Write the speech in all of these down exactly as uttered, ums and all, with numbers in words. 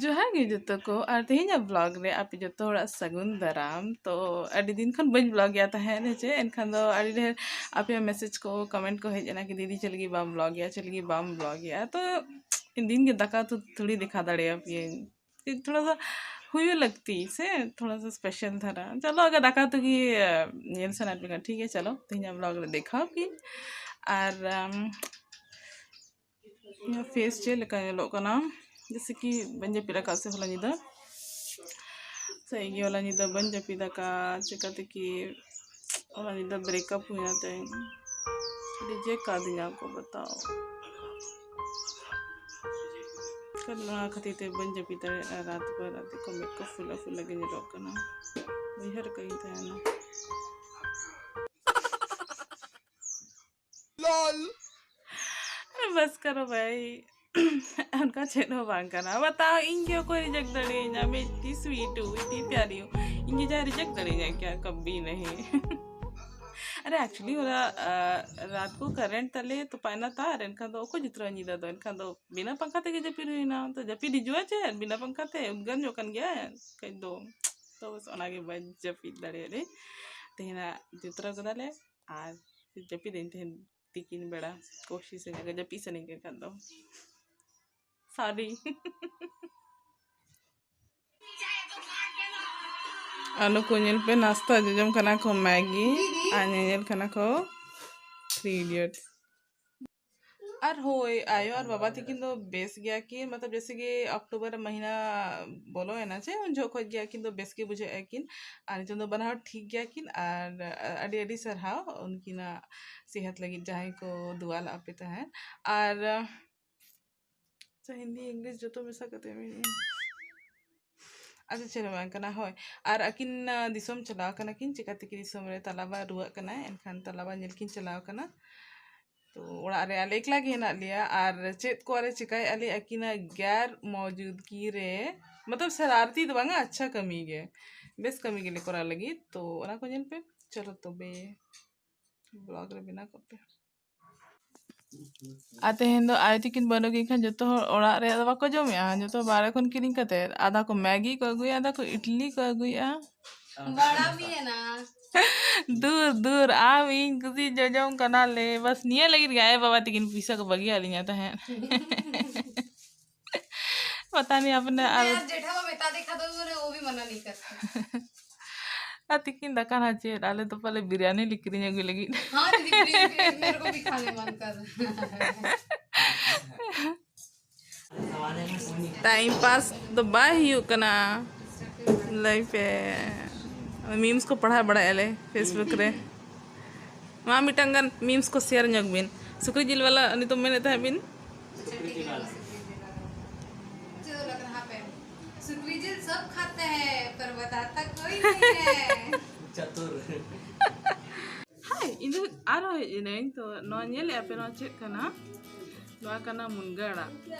ᱡᱚᱦᱟᱨ ᱜᱮ ᱡᱚᱛᱚ ᱠᱚ, ᱟᱨ ᱛᱮᱦᱮᱧᱟᱜ vlog ᱨᱮ ᱟᱯᱮ ᱡᱚᱛᱚ ᱦᱚᱲᱟᱜ ᱥᱟᱹᱜᱩᱱ ᱫᱟᱨᱟᱢ᱾ ᱛᱚ ᱟᱹᱰᱤ ᱫᱤᱱ ᱠᱷᱚᱱ ᱵᱟᱹᱧ vlog ᱮᱫ ᱛᱟᱦᱮᱸᱫ ᱦᱮᱸ ᱪᱮ, ᱮᱱᱠᱷᱟᱱ ᱫᱚ ᱟᱹᱰᱤ ᱰᱷᱮᱨ ᱟᱯᱮᱭᱟᱜ message ᱠᱚ, comment ᱠᱚ ᱦᱮᱡ ᱮᱱᱟ ᱠᱤ ᱫᱤᱫᱤ ᱪᱮᱫ ᱞᱟᱹᱜᱤᱫ ᱵᱟᱢ vlog ᱮᱫᱟ, ᱪᱮᱫ ᱞᱟᱹᱜᱤᱫ ᱵᱟᱢ vlog ᱮᱫᱟ᱾ ᱛᱚ ᱫᱤᱱ ᱜᱮ ᱫᱟᱠᱟ ᱩᱛᱩ ᱛᱷᱚᱲᱤ ᱫᱮᱠᱷᱟᱣ ᱫᱟᱲᱮᱭᱟᱯᱮᱭᱟᱹᱧ, ᱛᱷᱚᱲᱟ ᱥᱟ ᱦᱩᱭᱩᱜ ᱞᱟᱹᱠᱛᱤ ᱥᱮ, ᱛᱷᱚᱲᱟ ᱥᱟ special ᱫᱷᱟᱨᱟ᱾ ᱪᱚᱞᱚ ᱟᱜᱮ ᱫᱟᱠᱟ ᱩᱛᱩ ᱜᱮ ᱧᱮᱞ ᱥᱟᱱᱟᱭᱮᱫ ᱯᱮ ᱠᱷᱟᱱ ᱴᱷᱤᱠ ᱜᱮᱭᱟ, ᱪᱚᱞᱚ ᱛᱮᱦᱮᱧᱟᱜ vlog ᱨᱮ ᱫᱮᱠᱷᱟᱣ ᱯᱮ᱾ ᱟᱨ ᱟᱢ, ᱤᱧᱟᱹᱜ face ᱪᱮᱫ ᱞᱮᱠᱟ ᱧᱮᱞᱚᱜ ᱠᱟᱱᱟ, ᱡᱮᱭᱥᱮ ᱠᱤ ᱵᱟᱹᱧ ᱡᱟᱹᱯᱤᱫ ᱟᱠᱟᱫ ᱥᱮ ᱦᱚᱞᱟ ᱧᱤᱫᱟᱹ, ᱥᱮ ᱤᱭᱟᱹ ᱦᱚᱞᱟ ᱧᱤᱫᱟᱹ ᱵᱟᱹᱧ ᱡᱟᱹᱯᱤᱫ ᱟᱠᱟᱫ, ᱪᱤᱠᱟᱹᱛᱮ ᱠᱤ ᱦᱚᱞᱟ ᱧᱤᱫᱟᱹ breakup ᱦᱩᱭᱱᱟ ᱛᱮ reject ᱠᱟᱫᱤᱧᱟ ᱠᱚ, ᱵᱟᱛᱟᱣ᱾ ᱠᱟᱨᱚᱱ ᱱᱚᱣᱟ ᱠᱷᱟᱹᱛᱤᱨ ᱛᱮ ᱵᱟᱹᱧ ᱡᱟᱹᱯᱤᱫ ᱫᱟᱲᱮᱭᱟᱜᱼᱟ ᱨᱟᱛ ᱵᱷᱚᱨ, ᱨᱟᱛ ᱠᱚ ᱢᱮᱫ ᱠᱚ ᱯᱷᱩᱞᱟᱹ ᱯᱷᱩᱞᱟᱹ ᱜᱮ ᱧᱮᱞᱚᱜ ᱠᱟᱱᱟ, ᱩᱭᱦᱟᱹᱨ ᱠᱟᱜ ᱤᱧ ᱛᱟᱦᱮᱱᱟ᱾ ᱞᱚᱞ᱾ ᱟᱨᱮ ᱵᱟᱥ ᱠᱟᱨᱚ ᱵᱷᱟᱭ, ᱚᱱᱠᱟ ᱪᱮᱫ ᱦᱚᱸ ᱵᱟᱝ ᱠᱟᱱᱟ᱾ ᱵᱟᱛᱟᱣ, ᱤᱧ ᱜᱮ ᱚᱠᱚᱭ reject ᱫᱟᱲᱮᱭᱟᱹᱧᱟ? मैं इतनी sweet हूँ, इतनी प्यारी हूँ, ᱤᱧ ᱜᱮ ᱡᱟᱦᱟᱸᱭ reject ᱫᱟᱲᱮᱭᱟᱹᱧᱟ ᱠᱤ? कभी नहीं। अरे actually ᱦᱚᱞᱟ ᱟ, ᱨᱟᱛ ᱠᱚ current ᱛᱟᱞᱮ ᱛᱚᱯᱟᱭᱱᱟ ᱛᱟᱨ, ᱮᱱᱠᱷᱟᱱ ᱫᱚ ᱚᱠᱚᱭ ᱡᱩᱛᱨᱟᱹᱣᱟ ᱧᱤᱫᱟᱹ ᱫᱚ? ᱮᱱᱠᱷᱟᱱ ᱫᱚ ᱵᱤᱱᱟ ᱯᱟᱝᱠᱷᱟ ᱛᱮᱜᱮ ᱡᱟᱹᱯᱤᱫ ᱦᱩᱭᱱᱟ᱾ ᱛᱚ ᱡᱟᱹᱯᱤᱫ ᱦᱤᱡᱩᱜᱼᱟ ᱪᱮᱫ ᱵᱤᱱᱟ ᱯᱟᱝᱠᱷᱟ ᱛᱮ? ᱩᱫᱽᱜᱟᱹᱨ ᱧᱚᱜ ᱠᱟᱱ ᱜᱮᱭᱟ ᱠᱟᱹᱡ ᱫᱚ᱾ ᱛᱚ ᱵᱟᱥ ᱚᱱᱟᱜᱮ ᱵᱟᱹᱧ ᱡᱟᱹᱯᱤᱫ ᱫᱟᱲᱮᱭᱟᱫᱟᱹᱧ᱾ ᱛᱮᱦᱮᱧᱟᱜ ᱡᱩᱛᱨᱟᱹᱣ ᱠᱟᱫᱟᱞᱮ ᱟᱨ ᱡᱟᱹᱯᱤᱫᱟᱹᱧ ᱛᱮᱦᱮᱧ ᱛᱤᱠᱤᱱ ᱵᱮᱲᱟ, ᱠᱳᱥᱤᱥ ᱟᱹᱧ ᱟᱜᱟᱨ ᱡᱟᱹᱯᱤᱫ ᱥᱟᱱᱟᱧ ᱠᱟᱱ ᱠᱷᱟᱱ ᱫᱚ᱾ Sorry᱾ ᱟᱨ ᱱᱩᱠᱩ ᱧᱮᱞ ᱯᱮ, ᱱᱟᱥᱛᱟ ᱡᱚᱡᱚᱢ ᱠᱟᱱᱟ ᱠᱚ ᱢᱮᱜᱤ, ᱟᱨ ᱧᱮᱧᱮᱞ ᱠᱟᱱᱟ ᱠᱚ Three Idiots᱾ ᱟᱨ ᱦᱳᱭ, ᱟᱭᱳ ᱟᱨ ᱵᱟᱵᱟ ᱛᱤᱠᱤᱱ ᱫᱚ ᱵᱮᱥ ᱜᱮᱭᱟ ᱠᱤᱱ, ᱢᱚᱛᱞᱚᱵ ᱡᱮᱭᱥᱮ ᱠᱤ ᱚᱠᱴᱳᱵᱚᱨ ᱢᱟᱹᱦᱤᱱᱟ ᱵᱚᱞᱚᱭᱮᱱᱟ ᱪᱮ, ᱩᱱ ᱡᱚᱠᱷᱚᱱ ᱠᱷᱚᱱ ᱜᱮ ᱟᱹᱠᱤᱱ ᱫᱚ ᱵᱮᱥ ᱜᱮ ᱵᱩᱡᱷᱟᱹᱣᱮᱫᱼᱟ ᱠᱤᱱ᱾ ᱟᱨ ᱱᱤᱛᱚᱝ ᱫᱚ ᱵᱟᱱᱟ ᱦᱚᱲ ᱴᱷᱤᱠ ᱜᱮᱭᱟ ᱠᱤᱱ᱾ ᱟᱨ ᱟᱹᱰᱤ ᱟᱹᱰᱤ ᱥᱟᱨᱦᱟᱣ ᱩᱱᱠᱤᱱᱟᱜ ᱥᱮᱦᱟᱛ ᱞᱟᱹᱜᱤᱫ, ᱡᱟᱦᱟᱸᱭ ᱠᱚ ᱫᱩᱣᱟ ᱞᱟᱜ ᱯᱮ ᱛᱟᱦᱮᱸᱫ᱾ ᱟᱨ ᱟᱪᱪᱷᱟ, ᱦᱤᱱᱫᱤ ᱤᱝᱞᱤᱥ ᱡᱚᱛᱚ ᱢᱮᱥᱟ ᱠᱟᱛᱮ ᱢᱮᱱᱮᱫᱼᱟᱹᱧ᱾ ᱟᱪᱪᱷᱟ, ᱪᱮᱫ ᱦᱚᱸ ᱵᱟᱝ ᱠᱟᱱᱟ, ᱦᱳᱭ᱾ ᱟᱨ ᱟᱹᱠᱤᱱ, ᱟ, ᱫᱤᱥᱚᱢ ᱪᱟᱞᱟᱣ ᱠᱟᱱᱟ ᱠᱤᱱ, ᱪᱤᱠᱟᱹ ᱛᱮᱠᱤ ᱫᱤᱥᱚᱢ ᱨᱮ ᱛᱟᱞᱟᱵᱟ ᱨᱩᱣᱟᱹᱜ ᱠᱟᱱᱟᱭ, ᱮᱱᱠᱷᱟᱱ ᱛᱟᱞᱟᱵᱟ ᱧᱮᱞ ᱠᱤᱱ ᱪᱟᱞᱟᱣ ᱠᱟᱱᱟ᱾ ᱛᱚ ᱚᱲᱟᱜ ᱨᱮ ᱟᱞᱮ ᱮᱠᱞᱟ ᱜᱮ ᱦᱮᱱᱟᱜ ᱞᱮᱭᱟ, ᱟᱨ ᱪᱮᱫ ᱠᱚ ᱟᱞᱮ ᱪᱤᱠᱟᱹᱭᱮᱫᱼᱟ ᱞᱮ ᱟᱹᱠᱤᱱᱟᱜ ᱜᱮᱨ ᱢᱚᱡᱩᱫᱜᱤ ᱨᱮ, ᱢᱚᱛᱞᱚᱵ ᱥᱟᱨᱟᱨᱛᱤ ᱫᱚ ᱵᱟᱝᱟ, ᱟᱪᱪᱷᱟ ᱠᱟᱹᱢᱤ ᱜᱮ, ᱵᱮᱥ ᱠᱟᱹᱢᱤ ᱜᱮᱞᱮ ᱠᱚᱨᱟᱣ ᱞᱟᱹᱜᱤᱫ᱾ ᱛᱚ ᱚᱱᱟ ᱠᱚ ᱧᱮᱞ ᱯᱮ, ᱪᱚᱞᱚ ᱛᱚᱵᱮ vlog ᱨᱮ ᱵᱮᱱᱟᱣ ᱠᱚᱜ ᱯᱮ᱾ ᱟᱨ ᱛᱮᱦᱮᱧ ᱫᱚ ᱟᱭᱳ ᱛᱤᱠᱤᱱ ᱵᱟᱹᱱᱩᱜ ᱠᱤᱱ ᱠᱷᱟᱱ ᱡᱚᱛᱚ ᱦᱚᱲ ᱚᱲᱟᱜ ᱨᱮᱭᱟᱜ ᱫᱚ ᱵᱟᱠᱚ ᱡᱚᱢᱮᱜᱼᱟ, ᱡᱚᱛᱚ ᱵᱟᱦᱨᱮ ᱠᱷᱚᱱ ᱠᱤᱨᱤᱧ ᱠᱟᱛᱮ᱾ ᱟᱫᱷᱟ ᱠᱚ ᱢᱮᱜᱤ ᱠᱚ ᱟᱹᱜᱩᱭᱟ, ᱟᱫᱷᱟ ᱠᱚ ᱤᱰᱞᱤ ᱠᱚ ᱟᱹᱜᱩᱭᱟ᱾ ᱵᱟᱲᱟ ᱢᱤᱭᱮᱱᱟ᱾ ᱫᱩᱨ ᱫᱩᱨ, ᱟᱢ ᱤᱧ ᱠᱩᱥᱤ ᱡᱚᱡᱚᱢ ᱠᱟᱱᱟᱞᱮ, ᱵᱟᱥ ᱱᱤᱭᱟᱹ ᱞᱟᱹᱜᱤᱫ ᱜᱮ ᱟᱭᱳ ᱵᱟᱵᱟ ᱛᱤᱠᱤᱱ ᱯᱩᱭᱥᱟᱹ ᱠᱚ ᱵᱟᱹᱜᱤᱭᱟᱫ ᱞᱤᱧᱟ ᱛᱟᱦᱮᱸᱫ᱾ ᱯᱟᱛᱟ ᱱᱤᱭᱟᱹ ᱟᱯᱱᱮ ᱟᱨ ᱟᱨ ᱡᱮᱴᱷᱟ ᱠᱚ ᱢᱮᱛᱟ ᱫᱮ ᱠᱷᱟᱱ ᱫᱚ ᱢᱟᱱᱮ ᱳ ᱵᱷᱤ ᱢᱟᱱᱟ ᱱᱤ ᱠᱟᱨᱛᱟ᱾ ᱟᱨ ᱛᱤᱠᱤᱱ ᱫᱟᱠᱟ ᱱᱟ ᱪᱮᱫ, ᱟᱞᱮ ᱫᱚ ᱯᱟᱞᱮ ᱵᱤᱨᱭᱟᱱᱤ ᱞᱮ ᱠᱤᱨᱤᱧ ᱟᱹᱜᱩᱭ ᱞᱟᱹᱜᱤᱫ᱾ ᱦᱟᱸ ᱫᱤᱫᱤ, ᱵᱤᱨᱭᱟᱱᱤ ᱢᱮᱨᱮ ᱠᱚ ᱵᱷᱤ ᱠᱷᱟᱱᱮ ᱢᱟᱱ ᱠᱟᱨ᱾ ᱴᱟᱭᱤᱢ ᱯᱟᱥ ᱫᱚ ᱵᱟᱭ ᱦᱩᱭᱩᱜ ᱠᱟᱱᱟ ᱞᱟᱭᱤᱯᱷ ᱨᱮ᱾ ᱢᱤᱢᱥ ᱠᱚ ᱯᱟᱲᱦᱟᱣ ᱵᱟᱲᱟᱭᱮᱫᱼᱟ ᱞᱮ ᱯᱷᱮᱥᱵᱩᱠ ᱨᱮ᱾ ᱢᱟ ᱢᱤᱫᱴᱟᱝ ᱜᱟᱱ ᱢᱤᱢᱥ ᱠᱚ ᱥᱮᱭᱟᱨ ᱧᱚᱜ ᱵᱤᱱ᱾ ᱥᱩᱠᱨᱤ ᱡᱤᱞ ᱵᱟᱞᱟ ᱱᱤᱛᱚᱜ ᱢᱮᱱᱮᱫ ᱛᱟᱦᱮᱸᱫ ᱵᱤᱱ᱾ ᱥᱩᱠᱨᱤ ᱡᱤᱞ ᱥᱚᱵ ᱠᱷᱟᱛᱮ ᱦᱮᱸ, ᱯᱟᱨ ᱵᱟᱛᱟᱛᱟ ᱠᱳᱭ ᱱᱟᱦᱤ ᱦᱮᱸ᱾ ᱪᱟᱛᱩᱨ᱾ ᱦᱟᱭ, ᱤᱧ ᱫᱚ ᱟᱨᱦᱚᱸ ᱦᱮᱡ ᱮᱱᱟᱹᱧ᱾ ᱛᱚ, ᱱᱚᱣᱟ ᱧᱮᱞᱮᱫᱼᱟ ᱯᱮ, ᱱᱚᱣᱟ ᱪᱮᱫ ᱠᱟᱱᱟ? ᱱᱚᱣᱟ ᱠᱟᱱᱟ ᱢᱩᱱᱜᱟᱹ ᱟᱲᱟᱜ᱾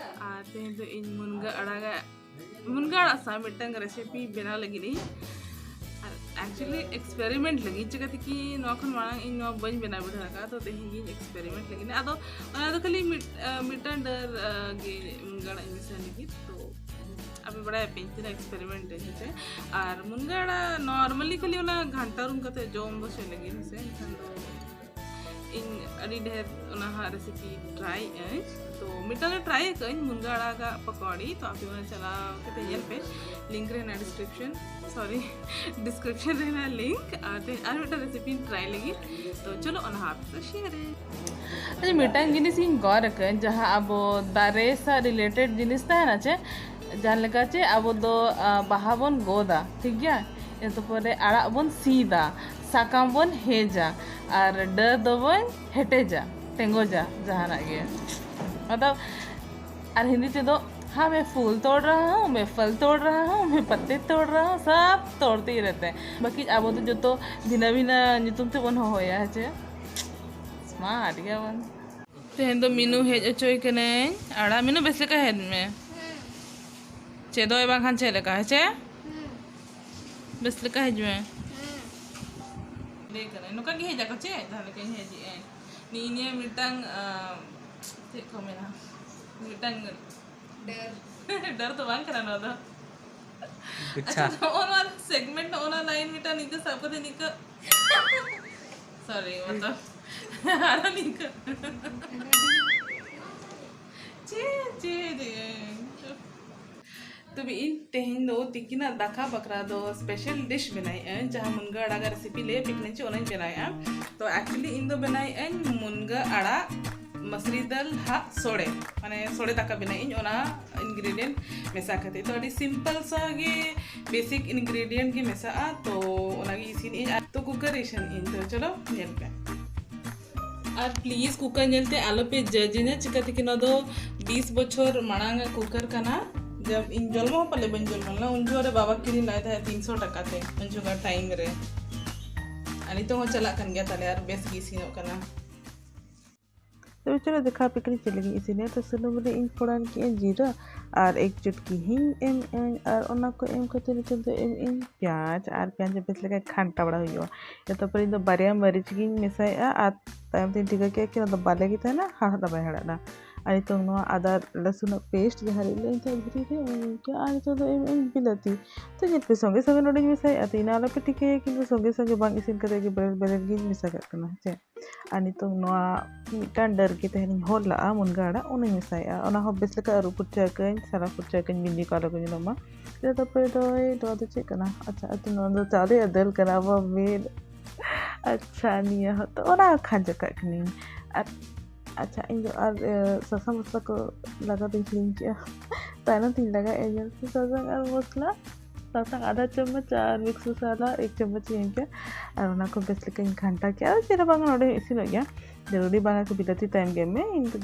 ᱟᱨ ᱛᱮᱦᱮᱧ ᱫᱚ ᱤᱧ ᱢᱩᱱᱜᱟᱹ ᱟᱲᱟᱜᱟᱜ, ᱢᱩᱱᱜᱟᱹ ᱟᱲᱟᱜ ᱥᱟᱶ ᱢᱤᱫᱴᱟᱝ ᱨᱮᱥᱤᱯᱤ ᱵᱮᱱᱟᱣ ᱞᱟᱹᱜᱤᱫ ᱤᱧ᱾ ᱟᱨ actually experiment ᱞᱟᱹᱜᱤᱫ, ᱪᱤᱠᱟᱹᱛᱮ ᱠᱤ ᱱᱚᱣᱟ ᱠᱷᱚᱱ ᱢᱟᱲᱟᱝ ᱤᱧ ᱱᱚᱣᱟ ᱵᱟᱹᱧ ᱵᱮᱱᱟᱣ ᱵᱤᱰᱷᱟᱹᱣ ᱟᱠᱟᱫᱟ᱾ ᱛᱚ, ᱛᱮᱦᱮᱧ ᱜᱤᱧ experiment ᱞᱟᱹᱜᱤᱫ᱾ ᱟᱫᱚ ᱚᱱᱟ ᱫᱚ ᱠᱷᱟᱹᱞᱤ ᱢᱤᱫ, ᱟ, ᱢᱤᱫᱴᱟᱝ ᱰᱟᱹᱨ, ᱟ, ᱜᱮ ᱢᱩᱱᱜᱟᱹ ᱟᱲᱟᱜ ᱤᱧ ᱢᱮᱥᱟ ᱞᱟᱹᱜᱤᱫ᱾ ᱛᱚ, ᱟᱯᱮ ᱵᱟᱲᱟᱭᱟᱯᱮ ᱤᱧ ᱛᱤᱱᱟᱹᱜ experiment ᱟᱹᱧ, ᱦᱮᱸᱥᱮ? ᱟᱨ ᱢᱩᱱᱜᱟᱹ ᱟᱲᱟᱜ normally ᱠᱷᱟᱹᱞᱤ ᱚᱱᱟ ᱜᱷᱟᱱᱴᱟ ᱨᱩᱢ ᱠᱟᱛᱮ ᱡᱚᱢ ᱫᱚ ᱪᱮᱫ ᱞᱟᱹᱜᱤᱫ, ᱦᱮᱸᱥᱮ? ᱮᱱᱠᱷᱟᱱ ᱫᱚ ᱤᱧ ᱟᱹᱰᱤ ᱰᱷᱮᱨ ᱚᱱᱟ ᱦᱟᱸᱜ recipe try ᱟᱹᱧ᱾ ᱛᱚ, ᱢᱤᱫᱴᱟᱝ ᱨᱮ try ᱟᱠᱟᱫᱟᱹᱧ ᱢᱩᱱᱜᱟᱹ ᱟᱲᱟᱜᱟᱜ ᱯᱟᱠᱚᱲᱤ᱾ ᱛᱚ, ᱟᱯᱮ ᱚᱱᱟ ᱪᱟᱞᱟᱣ ᱠᱟᱛᱮ ᱧᱮᱞ ᱯᱮ, link ᱨᱮ ᱦᱮᱱᱟᱜᱼᱟ description, sorry, description ᱨᱮ ᱦᱮᱱᱟᱜᱼᱟ link᱾ ᱟᱨ ᱛᱮᱦᱮᱧ ᱟᱨ ᱢᱤᱫᱴᱟᱝ recipe ᱤᱧ try ᱞᱟᱹᱜᱤᱫ᱾ ᱛᱚ, ᱪᱚᱞᱚ ᱚᱱᱟ ᱦᱚᱸ ᱟᱯᱮ ᱥᱟᱶ share ᱟᱹᱧ᱾ ᱟᱪᱪᱷᱟ, ᱢᱤᱫᱴᱟᱝ ᱡᱤᱱᱤᱥ ᱤᱧ ᱜᱚᱨ ᱟᱠᱟᱫᱟᱹᱧ, ᱡᱟᱦᱟᱸ ᱟᱵᱚ ᱫᱟᱨᱮ ᱥᱟᱶ related ᱡᱤᱱᱤᱥ ᱛᱟᱦᱮᱱᱟ ᱪᱮ, ᱡᱟᱦᱟᱸ ᱞᱮᱠᱟ ᱪᱮ ᱟᱵᱚ ᱫᱚ, ᱟ, ᱵᱟᱦᱟ ᱵᱚᱱ ᱜᱚᱫᱟ, ᱴᱷᱤᱠ ᱜᱮᱭᱟ? ᱤᱱᱟᱹ ᱯᱚᱨᱮ ᱟᱲᱟᱜ ᱵᱚᱱ ᱥᱤᱫᱟ, ᱥᱟᱠᱟᱢ ᱵᱚᱱ ᱦᱮᱡᱟ, ᱟᱨ ᱰᱟᱹᱨ ᱫᱚᱵᱚᱱ ᱦᱮᱴᱮᱡᱟ, ᱛᱮᱸᱜᱚᱡᱟ, ᱡᱟᱦᱟᱱᱟᱜ ᱜᱮ᱾ ᱢᱚᱛᱞᱚᱵ, ᱟᱨ ᱦᱤᱱᱫᱤ ᱛᱮᱫᱚ, हाँ, मैं फूल तोड़ रहा हूँ, मैं फल तोड़ रहा हूँ, मैं पत्ते तोड़ रहा हूँ, सब तोड़ते ही रहते हैं। ᱵᱟᱹᱠᱤ ᱟᱵᱚ ᱫᱚ ᱡᱚᱛᱚ ᱵᱷᱤᱱᱟᱹ ᱵᱷᱤᱱᱟᱹ ᱧᱩᱛᱩᱢ ᱛᱮᱵᱚᱱ ᱦᱚᱦᱚᱭᱟ, ᱦᱮᱸ ᱪᱮ? Smart ᱜᱮᱭᱟᱵᱚᱱ᱾ ᱛᱮᱦᱮᱧ ᱫᱚ ᱢᱤᱱᱩ ᱦᱮᱡ ᱦᱚᱪᱚᱭ ᱠᱟᱹᱱᱟᱹᱧ᱾ ᱟᱲᱟᱜ ᱢᱤᱱᱩ, ᱵᱮᱥ ᱞᱮᱠᱟ ᱦᱮᱡ ᱢᱮ᱾ ᱪᱮᱫᱚᱜ ᱵᱟᱝᱠᱷᱟᱱ ᱪᱮᱫ ᱞᱮᱠᱟ, ᱦᱮᱸ ᱪᱮ? ᱵᱮᱥ ᱞᱮᱠᱟ ᱦᱮᱡ ᱢᱮ᱾ ᱞᱟᱹᱭ ᱠᱟᱹᱱᱟᱹᱧ, ᱱᱚᱝᱠᱟ ᱜᱮ ᱦᱮᱡ ᱟᱠᱚ ᱪᱮ? ᱡᱟᱦᱟᱸ ᱞᱮᱠᱟᱧ ᱦᱮᱡ ᱮᱜᱼᱟᱹᱧ᱾ ᱱᱤᱭᱟᱹ ᱢᱤᱫᱴᱟᱝ ᱟᱸ, ᱪᱮᱫ ᱠᱚ ᱢᱮᱱᱟ, ᱢᱤᱫᱴᱟᱝ ᱰᱟᱹᱨ ᱰᱟᱹᱨ ᱫᱚ ᱵᱟᱝ ᱠᱟᱱᱟ ᱱᱚᱣᱟ ᱫᱚ᱾ ᱜᱩᱪᱷᱟ᱾ ᱱᱚᱜᱼᱚ ᱱᱚᱣᱟ ᱥᱮᱜᱢᱮᱱᱴ, ᱱᱚᱜᱼᱚ ᱱᱚᱣᱟ ᱞᱟᱭᱤᱱ ᱢᱤᱫᱴᱟᱝ ᱱᱤᱝᱠᱟᱹ ᱥᱟᱵ ᱠᱟᱛᱮ ᱱᱤᱝᱠᱟᱹ, ᱥᱚᱨᱤ, ᱢᱚᱛᱞᱚᱵ ᱟᱨᱚ ᱱᱤᱝᱠᱟᱹ᱾ ᱪᱮ ᱪᱮ ᱪᱮ᱾ ᱛᱚᱵᱮ ᱤᱧ ᱛᱮᱦᱮᱧ ᱫᱚ ᱛᱤᱠᱤᱱᱟᱜ ᱫᱟᱠᱟ ᱵᱟᱠᱷᱨᱟ ᱫᱚ ᱥᱯᱮᱥᱟᱞ ᱰᱤᱥ ᱵᱮᱱᱟᱣᱮᱫ ᱟᱹᱧ, ᱡᱟᱦᱟᱸ ᱢᱩᱱᱜᱟᱹ ᱟᱲᱟᱜ ᱨᱮᱥᱤᱯᱤ ᱞᱟᱹᱭ ᱟᱯᱮ ᱠᱟᱹᱱᱟᱹᱧ ᱪᱮ, ᱚᱱᱟᱧ ᱵᱮᱱᱟᱣᱮᱫᱼᱟ᱾ ᱛᱚ ᱮᱠᱪᱩᱭᱮᱞᱤ ᱤᱧ ᱫᱚ ᱵᱮᱱᱟᱣᱮᱫ ᱟᱹᱧ ᱢᱩᱱᱜᱟᱹ ᱟᱲᱟᱜ ᱢᱟᱥᱨᱤ ᱫᱟᱞ ᱦᱟᱜ ᱥᱚᱲᱮ, ᱢᱟᱱᱮ ᱥᱚᱲᱮ ᱫᱟᱠᱟ ᱵᱮᱱᱟᱣᱮᱫ ᱟᱹᱧ ᱚᱱᱟ ᱤᱱᱜᱨᱮᱰᱤᱭᱮᱱᱴ ᱢᱮᱥᱟ ᱠᱟᱛᱮ᱾ ᱛᱚ ᱟᱹᱰᱤ ᱥᱤᱢᱯᱚᱞ ᱥᱟ ᱜᱮ, ᱵᱮᱥᱤᱠ ᱤᱱᱜᱨᱮᱰᱤᱭᱮᱱᱴ ᱜᱮ ᱢᱮᱥᱟᱜᱼᱟ᱾ ᱛᱚ ᱚᱱᱟᱜᱮ ᱤᱥᱤᱱᱮᱫ ᱟᱹᱧ ᱟᱨ ᱛᱚ ᱠᱩᱠᱟᱨ ᱨᱮ ᱤᱥᱤᱱᱮᱫ ᱟᱹᱧ᱾ ᱛᱚ ᱪᱚᱞᱚ ᱧᱮᱞ ᱯᱮ᱾ ᱟᱨ ᱯᱞᱤᱡᱽ ᱠᱩᱠᱟᱨ ᱧᱮᱞᱛᱮ ᱟᱞᱚᱯᱮ ᱡᱟᱡᱽ ᱤᱧᱟ, ᱪᱤᱠᱟᱹᱛᱮ ᱠᱤ ᱱᱚᱣᱟ ᱫᱚ ᱵᱤᱥ ᱵᱚᱪᱷᱚᱨ ᱢᱟᱲᱟᱝ ᱟᱜ ᱠᱩᱠᱟᱨ ᱠᱟᱱᱟ᱾ ᱡᱚᱵ ᱤᱧ ᱡᱚᱞᱢᱚ ᱦᱚᱸ ᱯᱟᱞᱮ ᱵᱟᱹᱧ ᱡᱚᱞᱢᱚ ᱞᱮᱱᱟ, ᱩᱱ ᱡᱚᱦᱚᱜ ᱨᱮ ᱵᱟᱵᱟ ᱠᱤᱨᱤᱧ ᱞᱮᱫ ᱛᱟᱦᱮᱸᱫ ᱛᱤᱱᱥᱚ ᱴᱟᱠᱟ ᱛᱮ, ᱩᱱ ᱡᱚᱦᱚᱜ ᱴᱟᱭᱤᱢ ᱨᱮ᱾ ᱟᱨ ᱱᱤᱛᱚᱜ ᱦᱚᱸ ᱪᱟᱞᱟᱜ ᱠᱟᱱ ᱜᱮᱭᱟ ᱛᱟᱞᱮ ᱟᱨ ᱵᱮᱥ ᱜᱮ ᱤᱥᱤᱱᱚᱜ ᱠᱟᱱᱟ᱾ ᱛᱚᱵᱮ ᱪᱚᱞᱚ ᱫᱮᱠᱷᱟᱣ ᱟᱯᱮ ᱠᱟᱹᱱᱟᱹᱧ ᱪᱮᱫ ᱞᱟᱹᱜᱤᱫ ᱤᱧ ᱤᱥᱤᱱᱟ᱾ ᱛᱚ ᱥᱩᱱᱩᱢ ᱨᱮ ᱤᱧ ᱯᱷᱚᱲᱟᱱ ᱠᱮᱫᱼᱟ ᱡᱤᱨᱟᱹ ᱟᱨ ᱮᱠ ᱪᱩᱴᱠᱤ ᱦᱤᱝ ᱮᱢ ᱟᱹᱧ ᱟᱨ ᱚᱱᱟ ᱠᱚ ᱮᱢ ᱠᱟᱛᱮ ᱱᱤᱛᱚᱜ ᱫᱚ ᱮᱢ ᱟᱹᱧ ᱯᱮᱸᱭᱟᱡᱽ ᱟᱨ ᱯᱮᱸᱭᱟᱡᱽ ᱵᱮᱥ ᱞᱮᱠᱟ ᱜᱷᱟᱱᱴᱟ ᱵᱟᱲᱟ ᱦᱩᱭᱩᱜᱼᱟ᱾ ᱤᱱᱟᱹ ᱛᱟᱨᱯᱚᱨᱮ ᱤᱧ ᱫᱚ ᱵᱟᱨᱭᱟ ᱢᱟᱹᱨᱤᱪ ᱜᱤᱧ ᱢᱮᱥᱟᱭᱮᱫᱼᱟ ᱟᱨ ᱛᱟᱭᱚᱢ ᱛᱤᱧ ᱴᱷᱤᱠᱟᱹ ᱠᱮᱫᱼᱟ ᱠᱤ ᱚᱱᱟ ᱫᱚ ᱵᱟᱞᱮ ᱜᱮ ᱛᱟᱦᱮᱱᱟ, ᱦᱟᱲᱦᱟᱫ ᱫᱚ ᱵᱟᱭ ᱦᱟᱲᱦᱟᱫᱼᱟ᱾ ᱟᱨ ᱱᱤᱛᱚᱝ ᱱᱚᱣᱟ ᱟᱫᱟ ᱨᱟᱹᱥᱩᱱᱟᱜ ᱯᱮᱥᱴ ᱡᱟᱦᱟᱸ ᱨᱮ ᱤᱧ ᱫᱷᱤᱨᱤ ᱨᱮ ᱚᱱᱟᱧ ᱤᱱᱠᱟᱹ ᱟᱨ ᱱᱤᱛᱚᱜ ᱫᱚ ᱮᱢ ᱟᱹᱧ ᱵᱤᱞᱟᱹᱛᱤ᱾ ᱛᱚ ᱧᱮᱞ ᱯᱮ ᱥᱚᱸᱜᱮ ᱥᱚᱸᱜᱮ ᱱᱚᱰᱮᱧ ᱢᱮᱥᱟᱭᱮᱫᱼᱟ᱾ ᱛᱚ ᱤᱱᱟᱹ ᱟᱞᱚᱯᱮ ᱴᱷᱤᱠᱟᱹᱭᱟ ᱠᱤᱱᱛᱩ ᱥᱚᱸᱜᱮ ᱥᱚᱸᱜᱮ ᱵᱟᱝ ᱤᱥᱤᱱ ᱠᱟᱛᱮ ᱜᱮ ᱵᱮᱨᱮᱞ ᱵᱮᱨᱮᱞ ᱜᱤᱧ ᱢᱮᱥᱟ ᱠᱟᱜ ᱠᱟᱱᱟ ᱦᱮᱸ ᱪᱮ᱾ ᱟᱨ ᱱᱤᱛᱚᱝ ᱱᱚᱣᱟ ᱢᱤᱫᱴᱟᱝ ᱰᱟᱹᱨ ᱜᱮ ᱛᱟᱦᱮᱱᱤᱧ ᱦᱚᱞ ᱞᱟᱜᱼᱟ ᱢᱩᱱᱜᱟᱹ ᱟᱲᱟᱜ, ᱚᱱᱟᱧ ᱢᱮᱥᱟᱭᱮᱫᱼᱟ᱾ ᱚᱱᱟ ᱦᱚᱸ ᱵᱮᱥ ᱞᱮᱠᱟ ᱟᱹᱨᱩᱵ ᱯᱷᱩᱨᱪᱟᱹ ᱠᱟᱹᱧ, ᱥᱟᱨᱟ ᱯᱷᱩᱨᱪᱟᱹ ᱠᱟᱹᱧ, ᱵᱤᱱᱫᱤ ᱠᱚ ᱟᱞᱚ ᱠᱚ ᱧᱮᱞᱚᱜ ᱢᱟ᱾ ᱤᱱᱟᱹ ᱛᱟᱨᱯᱚᱨᱮ ᱫᱚ ᱱᱚᱣᱟ ᱫᱚ ᱪᱮᱫ ᱠᱟᱱᱟ? ᱟᱪᱪᱷᱟ, ᱟᱫᱚ ᱱᱚᱣᱟ ᱫᱚ ᱪᱟᱣᱞᱮ ᱟᱨ ᱫᱟᱹᱞ ᱠᱟᱱᱟ ᱟᱵᱚᱣᱟᱜ ᱢᱮᱱ᱾ ᱟᱪᱪᱷᱟ, ᱱᱤᱭᱟᱹ ᱦᱚᱸ ᱛᱚ ᱚᱱᱟ ᱠᱷᱟᱸᱡᱚ ᱠᱟᱜ ᱠᱟᱹᱱᱟᱹᱧ᱾ ᱟᱨ ᱟᱪᱪᱷᱟ, ᱤᱧ ᱫᱚ ᱟᱨ ᱮ, ᱥᱟᱥᱟᱝ ᱢᱚᱥᱞᱟ ᱠᱚ ᱞᱟᱜᱟᱣ ᱫᱚᱧ ᱦᱤᱲᱤᱧ ᱠᱮᱜᱼᱟ᱾ ᱛᱟᱭᱱᱚᱢ ᱛᱤᱧ ᱞᱟᱜᱟᱣᱮᱫᱼᱟ ᱧᱮᱞ ᱯᱮ ᱥᱟᱥᱟᱝ ᱟᱨ ᱢᱚᱥᱞᱟ᱾ ᱥᱟᱥᱟᱝ ᱟᱫᱷᱟ ᱪᱟᱢᱚᱪ ᱟᱨ ᱢᱤᱠᱥ ᱢᱚᱥᱟᱞᱟ ᱮᱠ ᱪᱟᱢᱚᱪ ᱤᱧ ᱮᱢ ᱠᱮᱜᱼᱟ᱾ ᱟᱨ ᱚᱱᱟ ᱠᱚ ᱵᱮᱥ ᱞᱮᱠᱟᱧ ᱜᱷᱟᱱᱴᱟ ᱠᱮᱜᱼᱟ᱾ ᱟᱨ ᱪᱮᱫ ᱦᱚᱸ ᱵᱟᱝ, ᱱᱚᱰᱮ ᱦᱚᱸ ᱤᱥᱤᱱᱚᱜ ᱜᱮᱭᱟ᱾ ᱡᱟᱹᱨᱩᱨᱤ ᱵᱟᱝᱟ ᱠᱚ ᱵᱤᱞᱟᱹᱛᱤ ᱛᱟᱭᱚᱢ ᱜᱮ ᱮᱢ ᱢᱮ, ᱤᱧ ᱫᱚ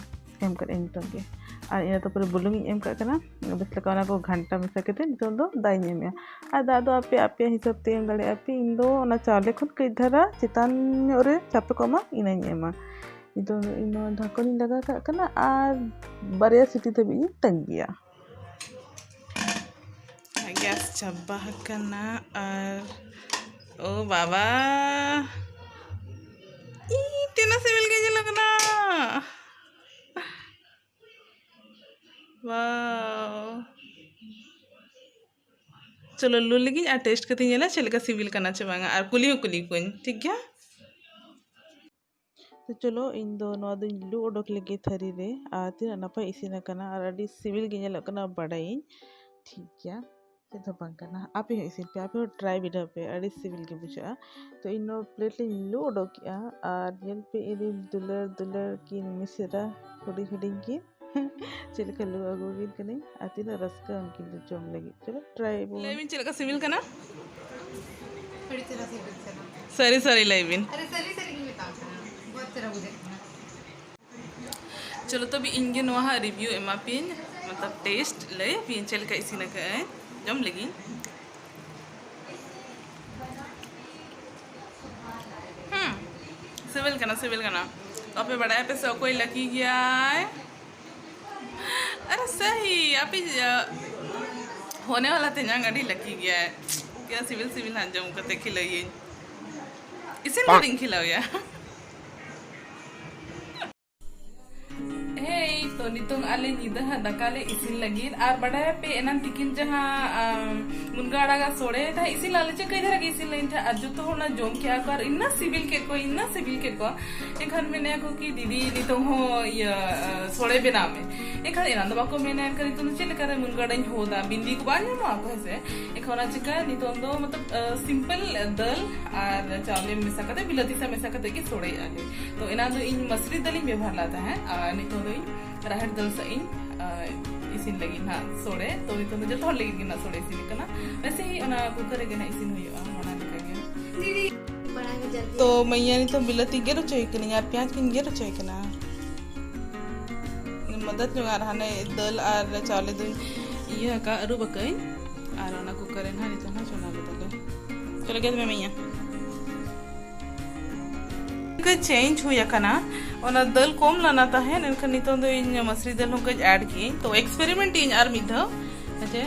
ᱮᱢ ᱠᱟᱜ ᱟᱹᱧ ᱱᱤᱛᱚᱜ ᱜᱮ᱾ ᱟᱨ ᱤᱱᱟᱹ ᱛᱟᱨᱯᱚᱨᱮ ᱵᱩᱞᱩᱝ ᱤᱧ ᱮᱢ ᱠᱟᱜ ᱠᱟᱱᱟ᱾ ᱵᱮᱥ ᱞᱮᱠᱟ ᱚᱱᱟ ᱠᱚ ᱜᱷᱟᱱᱴᱟ ᱢᱮᱥᱟ ᱠᱟᱛᱮ ᱱᱤᱛᱚᱜ ᱫᱚ ᱫᱟᱜ ᱤᱧ ᱮᱢᱮᱜᱼᱟ᱾ ᱟᱨ ᱫᱟᱜ ᱫᱚ ᱟᱯᱮ ᱟᱯᱮᱭᱟᱜ ᱦᱤᱥᱟᱹᱵ ᱛᱮ ᱮᱢ ᱫᱟᱲᱮᱭᱟᱜᱼᱟ ᱯᱮ᱾ ᱤᱧ ᱫᱚ ᱚᱱᱟ ᱪᱟᱣᱞᱮ ᱠᱷᱚᱱ ᱠᱟᱹᱡ ᱫᱷᱟᱨᱟ ᱪᱮᱛᱟᱱ ᱧᱚᱜ ᱨᱮ ᱪᱟᱯᱮ ᱠᱚᱜ ᱢᱟ, ᱤᱱᱟᱹᱧ ᱮᱢᱟ᱾ ᱱᱤᱛᱚᱜ ᱫᱚ ᱤᱧ ᱱᱚᱣᱟ ᱰᱷᱟᱠᱚᱱ ᱤᱧ ᱞᱟᱜᱟᱣ ᱠᱟᱜ ᱠᱟᱱᱟ ᱟᱨ ᱵᱟᱨᱭᱟ ᱥᱤᱴᱤ ᱫᱷᱟᱹᱵᱤᱡ ᱤᱧ ᱛᱟᱺᱜᱤᱭᱟ᱾ ᱜᱮᱥ ᱪᱟᱵᱟ ᱟᱠᱟᱱᱟ ᱟᱨ ᱳ ᱵᱟᱵᱟ, ᱤ, ᱛᱤᱱᱟᱹᱜ ᱥᱤᱵᱤᱞ ᱜᱮ ᱧᱮᱞᱚᱜ ᱣᱟᱣ᱾ ᱪᱚᱞᱚ, ᱞᱩ ᱞᱮᱜᱤᱧ ᱟᱨ ᱴᱮᱥᱴ ᱠᱟᱛᱮᱧ ᱧᱮᱞᱟ ᱪᱮᱫ ᱞᱮᱠᱟ ᱥᱤᱵᱤᱞ ᱠᱟᱱᱟ ᱪᱮ ᱵᱟᱝᱟ, ᱟᱨ ᱠᱩᱞᱤ ᱦᱚᱸ ᱠᱩᱞᱤ ᱠᱚᱣᱟᱧ, ᱴᱷᱤᱠ ᱜᱮᱭᱟ? ᱛᱚ ᱪᱚᱞᱚ, ᱤᱧ ᱫᱚ ᱱᱚᱣᱟ ᱫᱚᱧ ᱞᱩ ᱚᱰᱚᱠ ᱞᱮᱜᱮ ᱛᱷᱟᱹᱨᱤ ᱨᱮ, ᱟᱨ ᱛᱤᱱᱟᱹᱜ ᱱᱟᱯᱟᱭ ᱤᱥᱤᱱ ᱟᱠᱟᱱᱟ ᱟᱨ ᱟᱹᱰᱤ ᱥᱤᱵᱤᱞ ᱜᱮ ᱧᱮᱞᱚᱜ ᱠᱟᱱᱟ, ᱵᱟᱰᱟᱭᱟᱹᱧ᱾ ᱴᱷᱤᱠ ᱜᱮᱭᱟ, ᱪᱮᱫ ᱦᱚᱸ ᱵᱟᱝ ᱠᱟᱱᱟ᱾ ᱟᱯᱮ ᱦᱚᱸ ᱤᱥᱤᱱ ᱯᱮ, ᱟᱯᱮ ᱦᱚᱸ ᱴᱨᱟᱭ ᱵᱤᱰᱟᱹᱣ ᱯᱮ, ᱟᱹᱰᱤ ᱥᱤᱵᱤᱞ ᱜᱮ ᱵᱩᱡᱷᱟᱹᱜᱼᱟ᱾ ᱛᱚ ᱤᱧ ᱱᱚᱣᱟ ᱯᱞᱮᱴ ᱨᱤᱧ ᱞᱩ ᱚᱰᱚᱠ ᱠᱮᱜᱼᱟ, ᱟᱨ ᱧᱮᱞ ᱯᱮ, ᱤᱧᱨᱮᱱ ᱫᱩᱞᱟᱹᱲ ᱫᱩᱞᱟᱹᱲ ᱠᱤᱱ ᱢᱤᱥᱮᱨᱟ ᱦᱩᱰᱤᱧ ᱦᱩᱰᱤᱧ ᱠᱤᱱ ᱪᱮᱫ ᱞᱮᱠᱟ ᱞᱩ ᱟᱹᱜᱩ ᱟᱹᱠᱤᱱ ᱠᱟᱹᱱᱟᱹᱧ, ᱟᱨ ᱛᱤᱱᱟᱹᱜ ᱨᱟᱹᱥᱠᱟᱹ ᱩᱱᱠᱤᱱ ᱫᱚ ᱡᱚᱢ ᱞᱟᱹᱜᱤᱫ᱾ ᱪᱚᱞᱚ, ᱴᱨᱟᱭ ᱵᱚᱱ᱾ ᱞᱟᱹᱭ ᱵᱤᱱ, ᱪᱮᱫ ᱞᱮᱠᱟ ᱥᱤᱵᱤᱞ ᱠᱟᱱᱟ? ᱟᱹᱰᱤ ᱪᱮᱦᱨᱟ ᱥᱤᱵᱤᱞ ᱠᱟᱱᱟ᱾ ᱥᱟᱹᱨᱤ ᱥᱟᱹᱨᱤ ᱞᱟᱹᱭ ᱵᱤᱱ᱾ ᱟᱨᱮ, ᱥᱟᱹᱨᱤ ᱥᱟᱹᱨᱤ ᱜᱤᱧ ᱢᱮᱛᱟᱢ ᱠᱟᱱᱟ, ᱵᱚᱦᱩᱛ ᱪᱮᱦᱨᱟ ᱵᱩᱡᱷᱟᱹᱜ ᱠᱟᱱᱟ᱾ ᱪᱚᱞᱚ, ᱛᱚᱵᱮ ᱤᱧ ᱜᱮ ᱱᱚᱣᱟ ᱦᱟᱸᱜ ᱨᱤᱵᱷᱤᱭᱩ ᱮᱢᱟ ᱯᱤᱭᱟᱹᱧ, ᱢᱚᱛᱞᱚᱵ ᱴᱮᱥᱴ ᱞᱟᱹᱭ ᱟᱯᱤᱭᱟᱹᱧ ᱪᱮᱫ ᱞᱮᱠᱟ ᱤᱥᱤᱱ ᱟᱠᱟᱫ ᱟᱹᱧ, ᱡᱚᱢ ᱞᱟᱹᱜᱤᱫ᱾ ᱦᱩᱸ, ᱥᱤᱵᱤᱞ ᱠᱟᱱᱟ, ᱥᱤᱵᱤᱞ ᱠᱟᱱᱟ᱾ ᱟᱯᱮ ᱵᱟᱲᱟᱭᱟᱯᱮ ᱥᱮ ᱚᱠᱚᱭ ᱞᱟᱹᱠᱤ ᱜᱮᱭᱟᱭ? ᱟᱨᱮ ᱥᱟᱹᱦᱤ, ᱟᱯᱮ, ᱟ, ᱦᱚᱱᱮ ᱣᱟᱞᱟ ᱛᱮᱧᱟᱝ ᱟᱹᱰᱤ ᱞᱟᱹᱠᱤ ᱜᱮᱭᱟᱭ᱾ ᱠᱮ ᱥᱤᱵᱤᱞ ᱥᱤᱵᱤᱞ ᱦᱟᱸᱜ ᱡᱚᱢ ᱠᱟᱛᱮ ᱠᱷᱤᱞᱟᱹᱭᱟᱹᱧ᱾ ᱤᱥᱤᱱ ᱫᱚ ᱟᱹᱣᱨᱤᱧ ᱠᱷᱤᱞᱟᱹᱣᱮᱭᱟ᱾ ᱦᱮᱭ, ᱛᱚ ᱱᱤᱛᱚᱝ ᱟᱞᱮ ᱧᱤᱫᱟᱹ ᱦᱟᱸᱜ ᱫᱟᱠᱟ ᱞᱮ ᱤᱥᱤᱱ ᱞᱟᱹᱜᱤᱫ᱾ ᱟᱨ ᱵᱟᱰᱟᱭᱟᱯᱮ, ᱮᱱᱟᱱ ᱛᱤᱠᱤᱱ ᱡᱟᱦᱟᱸ, ᱟᱢ, ᱢᱩᱱᱜᱟᱹ ᱟᱲᱟᱜᱟᱜ ᱥᱚᱲᱮ ᱛᱟᱦᱮᱸ, ᱤᱥᱤᱱ ᱞᱟᱜ ᱞᱮ ᱪᱮᱫ ᱠᱟᱹᱭ ᱫᱷᱟᱨᱟ ᱜᱮ ᱤᱥᱤᱱ ᱞᱮᱱ ᱛᱟᱦᱮᱸ, ᱟᱨ ᱡᱚᱛᱚ ᱦᱚᱲ ᱚᱱᱟ ᱡᱚᱢ ᱠᱮᱜᱼᱟ ᱠᱚ, ᱟᱨ ᱤᱱᱟᱹ ᱥᱤᱵᱤᱞ ᱠᱮᱫ ᱠᱚᱣᱟ, ᱤᱱᱟᱹ ᱥᱤᱵᱤᱞ ᱠᱮᱫ ᱠᱚᱣᱟ᱾ ᱮᱱᱠᱷᱟᱱ ᱢᱮᱱᱮᱫᱼᱟ ᱠᱚ ᱠᱤ, "ᱫᱤᱫᱤ, ᱱᱤᱛᱚᱝ ᱦᱚᱸ ᱤᱭᱟᱹ, ᱟ, ᱥᱚᱲᱮ ᱵᱮᱱᱟᱣ ᱢᱮ᱾" ᱮᱱᱠᱷᱟᱱ ᱮᱱᱟᱱ ᱫᱚ ᱵᱟᱠᱚ ᱢᱮᱱᱟ, ᱮᱱᱠᱷᱟᱱ ᱱᱤᱛᱚᱝ ᱫᱚ ᱪᱮᱫ ᱞᱮᱠᱟᱨᱮ ᱢᱩᱱᱜᱟᱹ ᱟᱲᱟᱜ ᱤᱧ ᱦᱚᱫᱟ? ᱵᱤᱱᱫᱤ ᱠᱚ ᱵᱟᱝ ᱧᱟᱢᱚᱜᱼᱟ ᱠᱚ, ᱦᱮᱸ ᱥᱮ? ᱮᱱᱠᱷᱟᱱ ᱚᱱᱟ ᱪᱤᱠᱟᱹ ᱱᱤᱛᱚᱝ ᱫᱚ ᱢᱚᱛᱞᱚᱵ, ᱟ, ᱥᱤᱢᱯᱮᱞ ᱫᱟᱹᱞ ᱟᱨ ᱪᱟᱣᱞᱮ ᱢᱮᱥᱟ ᱠᱟᱛᱮ, ᱵᱤᱞᱟᱹᱛᱤ ᱥᱟᱶ ᱢᱮᱥᱟ ᱠᱟᱛᱮ ᱜᱮ ᱥᱚᱲᱮᱭᱮᱫᱼᱟ ᱞᱮ᱾ ᱛᱚ ᱮᱱᱟᱱ ᱫᱚ ᱤᱧ ᱢᱟᱥᱨᱤ ᱫᱟᱹᱞ ᱤᱧ ᱵᱮᱵᱚᱦᱟᱨ ᱞᱮᱫ ᱛᱟᱦᱮᱸᱫ, ᱟᱨ ᱱᱤᱛᱚᱝ ᱫᱚ ᱤᱧ ᱨᱟᱦᱮᱲ ᱫᱟᱹᱞ ᱥᱟᱶ ᱤᱧ, ᱟ, ᱤᱥᱤᱱ ᱞᱟᱹᱜᱤᱫ ᱱᱟᱦᱟᱜ ᱥᱚᱲᱮ᱾ ᱛᱚ ᱱᱤᱛᱚᱝ ᱫᱚ ᱡᱚᱛᱚ ᱦᱚᱲ ᱞᱟᱹᱜᱤᱫ ᱜᱮ ᱱᱟᱦᱟᱜ ᱥᱚᱲᱮ ᱤᱥᱤᱱ ᱠᱟᱱᱟ᱾ ᱣᱮᱥᱮ ᱦᱤ ᱚᱱᱟ ᱠᱩᱠᱟᱨ ᱨᱮᱜᱮ ᱱᱟᱦᱟᱜ ᱤᱥᱤᱱ ᱦᱩᱭᱩᱜᱼᱟ, ᱚᱱᱟ ᱞᱮᱠᱟ ᱜᱮ᱾ ᱛᱚ ᱢᱟᱹᱭᱟ, ᱱᱤᱛᱚᱝ ᱵᱤᱞᱟᱹᱛᱤ ᱜᱮᱫ ᱦᱚᱪᱚᱭ ᱠᱟᱹᱱᱟᱹᱧ ᱟᱨ ᱯᱮᱸᱭᱟᱡᱽ ᱠᱚᱧ ᱜᱮᱫ ᱦᱚᱪᱚᱭ ᱠᱟᱱᱟ᱾ ᱢᱚᱫᱚᱫ ᱧᱚᱜ ᱟᱨ ᱦᱟᱱᱮ ᱫᱟᱹᱞ ᱟᱨ ᱪᱟᱣᱞᱮ ᱫᱚᱧ ᱤᱭᱟᱹ ᱟᱠᱟᱫ, ᱟᱹᱨᱩᱵ ᱟᱠᱟᱫᱟᱹᱧ᱾ ᱟᱨ ᱚᱱᱟ ᱠᱩᱠᱟᱨ ᱨᱮ ᱱᱟᱦᱟᱜ ᱱᱤᱛᱚᱝ ᱱᱟᱦᱟᱜ ᱪᱚᱸᱫᱟ ᱜᱚᱫᱟᱞᱮ᱾ ᱪᱚᱞᱚ ᱜᱮᱫ ᱢᱮ ᱢᱟᱹᱭᱟ᱾ ᱠᱟᱹᱡ ᱪᱮᱧᱡᱽ ᱦᱩᱭ ᱟᱠᱟᱱᱟ, ᱚᱱᱟ ᱫᱟᱹᱞ ᱠᱚᱢ ᱞᱟᱱᱟ ᱛᱟᱦᱮᱸᱫ, ᱮᱱᱠᱷᱟᱱ ᱱᱤᱛᱚᱝ ᱫᱚ ᱤᱧ ᱢᱟᱥᱨᱤ ᱫᱟᱹᱞ ᱦᱚᱸ ᱠᱟᱹᱡ ᱮᱰ ᱠᱤᱭᱟᱹᱧ᱾ ᱛᱚ ᱮᱠᱥᱯᱮᱨᱤᱢᱮᱱᱴ ᱤᱧ ᱟᱨ ᱢᱤᱫ ᱫᱷᱟᱣ, ᱦᱮᱸᱪᱮ,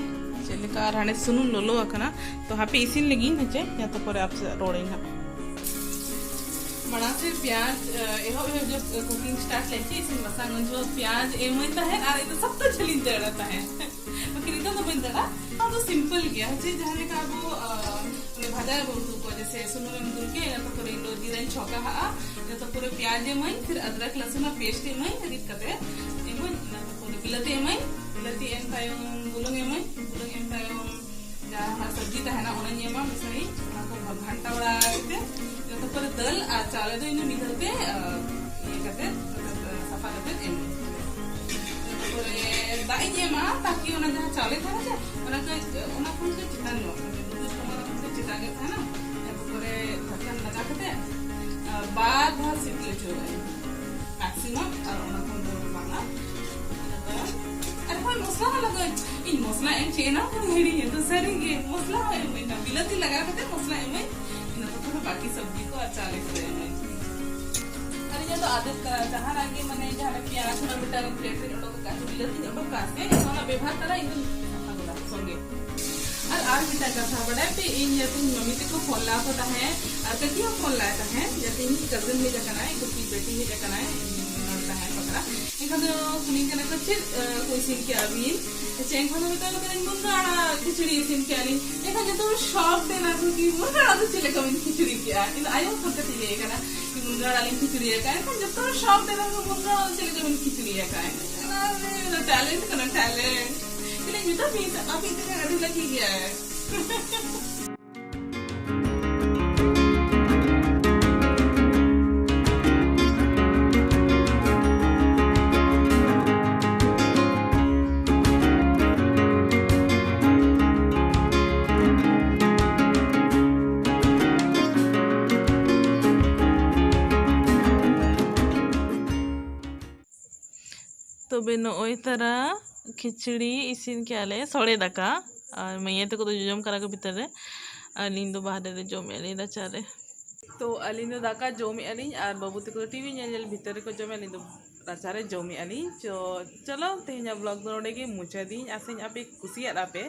ᱪᱮᱫ ᱞᱮᱠᱟ᱾ ᱟᱨ ᱦᱟᱱᱮ ᱥᱩᱱᱩᱢ ᱞᱚᱞᱚ ᱟᱠᱟᱱᱟ, ᱛᱚ ᱦᱟᱯᱮ ᱤᱥᱤᱱ ᱞᱮᱜᱤᱧ, ᱦᱮᱸᱪᱮ, ᱡᱚᱛᱚ ᱯᱚᱨᱮ ᱟᱯᱮ ᱥᱟᱶ ᱨᱚᱲᱟᱹᱧ ᱦᱟᱸᱜ᱾ ᱢᱟᱲᱟᱝ ᱥᱮ ᱯᱮᱸᱭᱟᱡᱽ, ᱮ, ᱮᱦᱚᱵ ᱮᱦᱚᱵ ᱡᱚᱵ ᱠᱩᱠᱤᱝ ᱥᱴᱟᱨᱴ ᱞᱮᱫ ᱛᱮ, ᱤᱥᱤᱱ ᱵᱟᱥᱟᱝ, ᱩᱱ ᱡᱚᱦᱚᱜ ᱯᱮᱸᱭᱟᱡᱽ ᱮᱢᱟᱹᱧ ᱛᱟᱦᱮᱸᱫ ᱟᱨ ᱤᱧ ᱫᱚ ᱥᱚᱠᱛᱚ ᱡᱷᱟᱹᱞᱤᱧ ᱫᱟᱹᱲᱟ ᱛᱟᱦᱮᱸᱫ᱾ ᱵᱟᱠᱷᱟᱱ ᱱᱤᱛᱚᱜ ᱫᱚ ᱵᱟᱹᱧ ᱫᱟᱹᱲᱟ᱾ ᱚᱱᱟ ᱫᱚ ᱥᱤᱢᱯᱚᱞ ᱜᱮᱭᱟ, ᱡᱮ ᱡᱟᱦᱟᱸ ᱞᱮᱠᱟ ᱟᱵᱚ, ᱟ, ᱚᱱᱮ ᱵᱷᱟᱡᱟ ᱵᱚᱱ ᱩᱛᱩ ᱠᱚᱣᱟ, ᱡᱮᱭᱥᱮ ᱥᱩᱱᱩᱢ ᱮᱢ ᱫᱩᱞ ᱠᱮᱫ, ᱤᱱᱟᱹ ᱛᱟᱨᱯᱚᱨᱮ ᱤᱧ ᱫᱚ ᱡᱤᱨᱟᱹᱧ ᱪᱷᱚᱸᱠᱟ ᱦᱟᱜᱼᱟ, ᱤᱱᱟᱹ ᱛᱟᱨᱯᱚᱨᱮ ᱯᱮᱸᱭᱟᱡᱽ ᱮᱢᱟᱹᱧ, ᱯᱷᱤᱨ ᱟᱫᱨᱟᱠ ᱞᱟᱹᱥᱩᱱ ᱟᱜ ᱯᱮᱥᱴ ᱮᱢᱟᱹᱧ, ᱨᱤᱫ ᱠᱟᱛᱮ ᱮᱢᱟᱹᱧ, ᱤᱱᱟᱹ ᱛᱟᱨᱯᱚᱨᱮ ᱵᱤᱞᱟᱹᱛᱤ ᱮᱢᱟᱹᱧ, ᱵᱤᱞᱟᱹᱛᱤ ᱮᱢ ᱛᱟᱭᱚᱢ ᱵᱩᱞᱩᱝ ᱮᱢᱟᱹᱧ, ᱵᱩᱞᱩᱝ ᱮᱢ ᱛᱟᱭᱚᱢ ᱡᱟᱦᱟᱸ ᱥᱚᱵᱽᱡᱤ ᱛᱟᱦᱮᱱᱟ ᱚᱱᱟᱧ ᱮᱢᱟ, ᱢᱮᱥᱟᱭᱟᱹᱧ, ᱚᱱᱟ ᱠᱚ ᱜᱷᱟᱱᱴᱟ ᱵᱟᱲᱟ ᱠᱟᱛᱮ, ᱤᱱᱟᱹ ᱛᱟᱨᱯᱚᱨᱮ ᱫᱟᱹᱞ ᱟᱨ ᱪᱟᱣᱞᱮ ᱫᱚ ᱤᱧ ᱫᱚ ᱢᱤᱫ ᱫᱷᱟᱣ ᱛᱮ, ᱟ, ᱤᱭᱟᱹ ᱠᱟᱛᱮ, ᱥᱟᱯᱷᱟ ᱠᱟᱛᱮ ᱮᱢᱟᱹᱧ᱾ ᱤᱱᱟᱹ ᱛᱟᱨᱯᱚᱨᱮ ᱫᱟᱜ ᱤᱧ ᱮᱢᱟ, ᱛᱟᱠᱤ ᱚᱱᱟ ᱡᱟᱦᱟᱸ ᱪᱟᱣᱞᱮ ᱛᱟᱦᱮᱱᱟ ᱥᱮ, ᱚᱱᱟ ᱠᱚ, ᱚᱱᱟ ᱠᱷᱚᱱ ᱫᱚ ᱪᱮᱛᱟᱱ ᱧᱚᱜ, ᱢᱟᱱᱮ ᱫᱩᱫᱩ ᱠᱚᱢᱟ ᱠᱷᱚᱱ ᱫᱚ ᱪᱮᱛᱟᱱ ᱧᱚᱜ ᱛᱟᱦᱮᱱᱟ᱾ ᱤᱱᱟᱹ ᱛᱟᱨᱯᱚᱨᱮ ᱰᱷᱟᱠᱚᱱ ᱞᱟᱜᱟ ᱠᱟᱛᱮ, ᱟ, ᱵᱟᱨ ᱫᱷᱟᱣ ᱥᱤᱴᱤ ᱦᱚᱪᱚᱣᱟᱜ ᱟᱹᱧ᱾ ᱢᱮᱠᱥᱤᱢᱟᱢ, ᱟᱨ ᱚᱱᱟ ᱠᱷᱚᱱ ᱫᱚ ᱵᱟᱝᱟ᱾ ᱤᱱᱟᱹ ᱛᱟᱭᱚᱢ, ᱟᱨ ᱦᱳᱭ, ᱢᱚᱥᱞᱟ ᱦᱚᱸ ᱞᱟᱜᱟᱣ ᱟᱹᱧ᱾ ᱤᱧ ᱢᱚᱥᱞᱟ ᱮᱢ ᱪᱮᱫ ᱮᱱᱟ ᱵᱚᱱ ᱦᱤᱲᱤᱧ ᱮᱫ, ᱥᱟᱹᱨᱤ ᱜᱮ, ᱢᱚᱥᱞᱟ ᱦᱚᱸ ᱮᱢ ᱦᱩᱭᱱᱟ, ᱵᱤᱞᱟᱹᱛᱤ ᱞᱟᱜᱟᱣ ᱠᱟᱛᱮ ᱢᱚᱥᱞᱟ ᱮᱢ ᱦᱩᱭ᱾ ᱤᱱᱟᱹ ᱛᱟᱯᱚᱨᱮ ᱵᱟᱠᱤ ᱥᱚᱵᱽᱡᱤ ᱠᱚ ᱟᱨ ᱪᱟᱣᱞᱮ ᱠᱚ ᱮᱢ ᱦᱩᱭ᱾ ᱟᱨ ᱤᱧᱟᱹᱜ ᱫᱚ ᱟᱫᱚ ᱠᱟ-, ᱡᱟᱦᱟᱱᱟᱜ ᱜᱮ, ᱢᱟᱱᱮ, ᱡᱟᱦᱟᱱᱟᱜ ᱯᱮᱸᱭᱟᱡᱽ ᱦᱚᱸ ᱢᱤᱫᱴᱟᱝ ᱯᱞᱮᱴ ᱨᱮ ᱚᱰᱚᱠ ᱠᱟᱜᱼᱟ, ᱵᱤᱞᱟᱹᱛᱤᱧ ᱚᱰᱚᱠ ᱠᱟᱜᱼᱟ ᱥᱮ, ᱚᱱᱟ ᱵᱮᱵᱷᱟᱨ ᱛᱟᱨᱟ ᱤᱧ ᱫᱚ ᱥᱟᱯᱷᱟ ᱜᱚᱫᱟ ᱥᱚᱸᱜᱮ᱾ ᱟᱨ, ᱟᱨ ᱢᱤᱫᱴᱟᱝ ᱠᱟᱛᱷᱟ ᱵᱟᱰᱟᱭ ᱯᱮ, ᱤᱧ ᱡᱟᱛᱮ ᱤᱧ ᱢᱟᱢᱤ ᱛᱟᱠᱚ ᱯᱷᱳᱱ ᱞᱟᱜ ᱠᱚ ᱛᱟᱦᱮᱸᱫ, ᱟᱨ ᱠᱟᱹᱴᱤᱡ ᱦᱚᱸ ᱯᱷᱳᱱ ᱞᱟᱜ ᱛᱟᱦᱮᱸᱫ, ᱡᱟᱛᱮ ᱤᱧ ᱠᱟᱡᱤᱱ ᱦᱮᱡ ᱟᱠᱟᱱᱟᱭ, ᱠᱩᱴᱤ ᱵᱮᱴᱤ ᱦᱮᱡ ᱟᱠᱟᱱᱟᱭ, ᱤᱧ ᱱᱚᱰᱮ ᱛᱟᱦᱮᱸ ᱵᱟᱠᱷᱨᱟ᱾ ᱮᱱᱠᱷᱟᱱ ᱫᱚ ᱠᱩᱞᱤᱧ ᱠᱟᱱᱟ ᱠᱚ, "ᱪᱮᱫ, ᱮ, ᱠᱚ ᱤᱥᱤᱱ ᱠᱮᱜᱼᱟ ᱵᱤᱱ?" ᱪᱮᱫ ᱮᱱᱠᱷᱟᱱ ᱫᱚ ᱢᱮᱛᱟ ᱠᱚ ᱠᱟᱹᱱᱟᱹᱧ, "ᱢᱩᱱᱜᱟᱹ ᱟᱲᱟᱜ ᱠᱷᱤᱪᱲᱤ ᱤᱥᱤᱱ ᱠᱮᱜᱼᱟ ᱞᱤᱧ᱾" ᱮᱱᱠᱷᱟᱱ ᱡᱚᱛᱚ ᱦᱚᱲ ᱥᱚᱠ ᱛᱮ ᱱᱟ ᱠᱚ, "ᱠᱤ ᱢᱩᱱᱜᱟᱹ ᱟᱲᱟᱜ ᱫᱚ ᱪᱮᱫ ᱞᱮᱠᱟ ᱵᱤᱱ ᱠᱷᱤᱪᱲᱤ ᱠᱮᱜᱼᱟ?" ᱤᱧ ᱫᱚ ᱟᱭᱳ ᱦᱚᱲ ᱠᱟᱛᱮ ᱤᱧ ᱞᱟᱹᱭ ᱠᱟᱱᱟ, ᱠᱤ ᱢᱩᱱᱜᱟᱹ ᱟᱲᱟᱜ ᱞᱤᱧ ᱠᱷᱤᱪᱲᱤ ᱟᱠᱟᱫᱼᱟ᱾ ᱮᱱᱠᱷᱟᱱ ᱡᱚᱛᱚ ᱦᱚᱲ ᱥᱚᱠ ᱛᱮ ᱱᱟ ᱠᱚ, "ᱢᱩᱱᱜᱟᱹ ᱟᱲᱟᱜ ᱫᱚ ᱪᱮᱫ ᱞᱮᱠᱟ ᱵᱤᱱ ᱠᱷᱤᱪᱲᱤ ᱟᱠᱟᱫᱼᱟ?" ᱚᱱᱟ ᱫᱚ ᱴᱮᱞᱮᱱᱴ ᱠᱟᱱᱟ, ᱴᱮᱞᱮᱱᱴ᱾ ᱪᱮᱫ ᱤᱧ ᱢᱮᱛᱟ ᱯᱮᱭᱟ, ᱟᱯᱮ ᱤᱧ ᱛᱮ ᱟᱹᱰᱤ ᱞᱟᱹᱠᱤ ᱜᱮᱭᱟᱭ᱾ ᱛᱚᱵᱮ ᱱᱚᱜᱼᱚᱭ ᱛᱟᱨᱟ ᱠᱷᱤᱪᱲᱤ ᱤᱥᱤᱱ ᱠᱮᱜᱼᱟ ᱞᱮ, ᱥᱚᱲᱮ ᱫᱟᱠᱟ᱾ ᱟᱨ ᱢᱟᱹᱭᱟᱹ ᱛᱟᱠᱚ ᱫᱚ ᱡᱚᱡᱚᱢ ᱠᱟᱱᱟ ᱠᱚ ᱵᱷᱤᱛᱟᱹᱨ ᱨᱮ, ᱟᱹᱞᱤᱧ ᱫᱚ ᱵᱟᱦᱨᱮ ᱨᱮ ᱡᱚᱢᱮᱜᱼᱟ ᱞᱤᱧ ᱨᱟᱪᱟ ᱨᱮ᱾ ᱛᱚ ᱟᱹᱞᱤᱧ ᱫᱚ ᱫᱟᱠᱟ ᱡᱚᱢᱮᱜᱼᱟ ᱞᱤᱧ ᱟᱨ ᱵᱟᱹᱵᱩ ᱛᱟᱠᱚ ᱫᱚ ᱴᱤᱵᱷᱤ ᱧᱮᱞ ᱧᱮᱞ ᱵᱷᱤᱛᱟᱹᱨ ᱨᱮᱠᱚ ᱡᱚᱢᱮᱜᱼᱟ, ᱟᱹᱞᱤᱧ ᱫᱚ ᱨᱟᱪᱟᱨᱮ ᱡᱚᱢᱮᱫᱼᱟ ᱞᱤᱧ᱾ ᱪᱚ ᱪᱚᱞᱚ, ᱛᱮᱦᱮᱧᱟᱜ vlog ᱫᱚ ᱱᱚᱰᱮ ᱜᱮ ᱢᱩᱪᱟᱹᱫᱤᱧ᱾ ᱟᱥᱟᱧ ᱟᱯᱮ ᱠᱩᱥᱤᱭᱟᱫ ᱟᱯᱮ᱾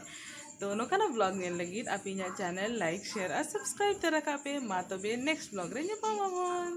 ᱛᱚ ᱱᱚᱝᱠᱟᱱᱟᱜ vlog ᱧᱮᱞ ᱞᱟᱹᱜᱤᱫ ᱟᱯᱮ ᱤᱧᱟᱹᱜ channel like, share ᱟᱨ subscribe ᱛᱟᱨᱟ ᱠᱟᱜ ᱯᱮ᱾ ᱢᱟ ᱛᱚᱵᱮ next vlog ᱨᱮ ᱧᱟᱯᱟᱢ ᱟᱵᱚᱱ᱾